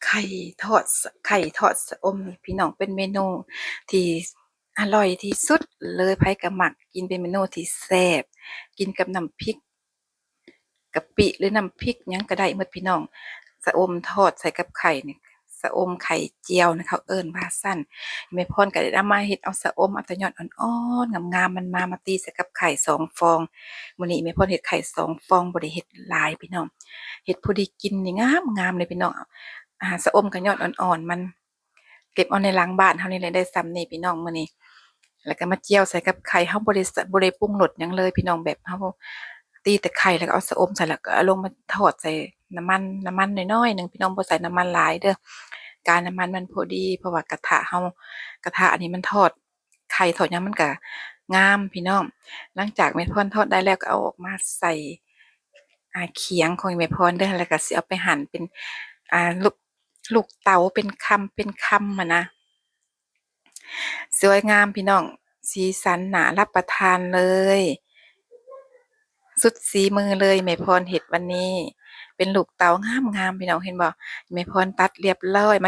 ໄຂ່ທອດ ໄຂ່ທອດຊະອົມນີ້ພີ່ນ້ອງ ເປັນເມນູທີ່ອະລ່ອຍທີ່ສຸດເລີຍ ໃຜກໍມັກກິນ ເປັນເມນູທີ່ແຊບ ກິນກັບນ້ຳພິກກະປິ ຫຼື ນ້ຳພິກຫຍັງກໍໄດ້ໝົດພີ່ນ້ອງ. ຊະອົມທອດໃສ່ກັບໄຂ່ນີ້ ຊະອົມໄຂ່ຈຽວນະ ເຂົາເອີ້ນວ່າຊັ້ນ. ແມ່ພອນກໍໄດ້ເອົາມາເຮັດເອົາຊະອົມ ເອົາແຕ່ຍອດອ່ອນໆ ງາມໆ ມັນມາ ມາຕີໃສ່ກັບໄຂ່ສອງຟອງ. ມື້ນີ້ແມ່ພອນເຮັດໄຂ່ສອງຟອງ ບໍ່ໄດ້ເຮັດຫຼາຍພີ່ນ້ອງ ເຮັດພໍດີກິນນີ້ ງາມໆ ເລີຍພີ່ນ້ອງ. ອ່າ ຊະອົມກໍຍອດອ່ອນໆ ມັນ ເກັບເອົາໃນຫຼັງບ້ານເຮົານີ້ແຫຼະ ໄດ້ສ່ຳນີ້ພີ່ນ້ອງມື້ນີ້. ແລ້ວກໍມາຈຽວໃສ່ກັບໄຂ່ ເຮົາບໍ່ໄດ້ ບໍ່ໄດ້ປຸງລົດຫຍັງເລີຍພີ່ນ້ອງ ແບບເຮົາຕີແຕ່ໄຂ່ ແລ້ວກໍເອົາຊະອົມໃສ່ ແລ້ວກໍເອົາລົງມາທອດໃສ່ນ້ຳມັນ ນ້ຳມັນໜ້ອຍໆ ໜຶ່ງພີ່ນ້ອງ ບໍ່ໃສ່ນ້ຳມັນຫຼາຍເດີ້ ການ້ຳມັນມັນພໍດີ ເພາະວ່າກະທະເຮົາ ກະທະອັນນີ້ມັນທອດໄຂ່ທອດຫຍັງມັນກະງາມພີ່ນ້ອງ. ຫຼັງຈາກແມ່ພອນທອດໄດ້ແລ້ວ ກໍເອົາອອກມາໃສ່ ອ່າ ຂຽງຂອງແມ່ພອນເດີ້ ແລ້ວກໍຊິເອົາໄປຫັ່ນເປັນ ອ່າ ລູກ ລູກເຕົາເປັນຄຳເປັນຄຳຫັ້ນນະ. ສວຍງາມພີ່ນ້ອງ ສີສັນໜ້າຮັບປະທານເລີຍ ສຸດສີມືເລີຍ ແມ່ພອນເຮັດວັນນີ້ ເປັນລູກເຕົາງາມໆ ພີ່ນ້ອງເຫັນບໍ່? ແມ່ພອນຕັດລຽບລ້ອຍ ມາ